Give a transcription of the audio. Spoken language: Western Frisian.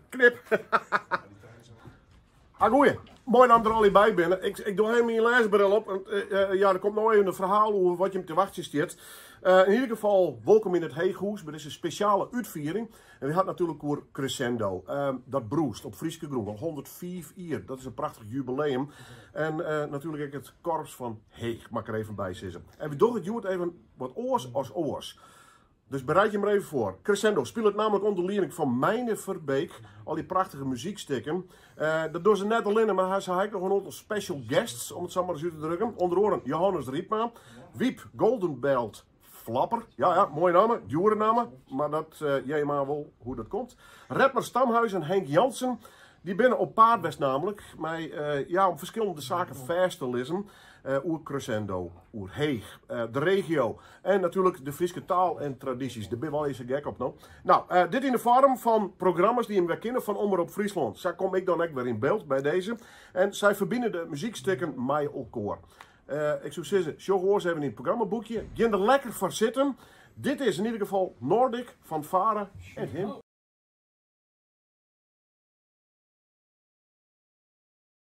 Knip. Ah, goeie. Moai dat der al by binne. Ik doch even myn lêsbril op. Want, ja, der komt no even in ferhaal oer wat jim te wachtsjen stiet. In ieder gefal, wolkom yn it Heechhûs by dizze spesjale útfiering. En wy ha it natuerlik oer Crescendo. Dat brûst op Fryske grûn al 105 jier. Dat is in prachtich jubileum. En natuerlik ek it korps fan Heech, moat ik der even by sizze. En wy dogge it hjoed even wat oars as oars. Dus bereid jim mar even foar. Crescendo spilet nammentlik ûnder lieding fan Meine Verbeek al dy prachtige muzykstikken. Dat dogge se net allinne, mar se ha ek noch in oantal special guests, om it sa mar ris út te drukken. Under oaren Johannes Rypma, Wiep Goldenbeld Flapper, ja, moaie namme, djoere namme, mar dat hearre je mar wol hoe't dat komt. Redmer Stamhuis en Henk Jansen, dy binne op paad west nammentlik mei, ja, om ferskillende saken fêst te lizzen oer Crescendo, oer Heech, de regio en natuerlik de Fryske taal en tradysjes. Dêr binne we allegear sa gek op no. No, dit yn de foarm fan programma's dy't jim wer kinne fan Omrop Fryslân. Sa kom ik dan ek wer yn byld by dizze. En sy ferbine de muzykstikken mei elkoar. Ik soe sizze, sjoch oars even yn it programmaboekje. Gean der lekker foar sitten. Dit is yn ieder gefal Nordic Fanfare and Him.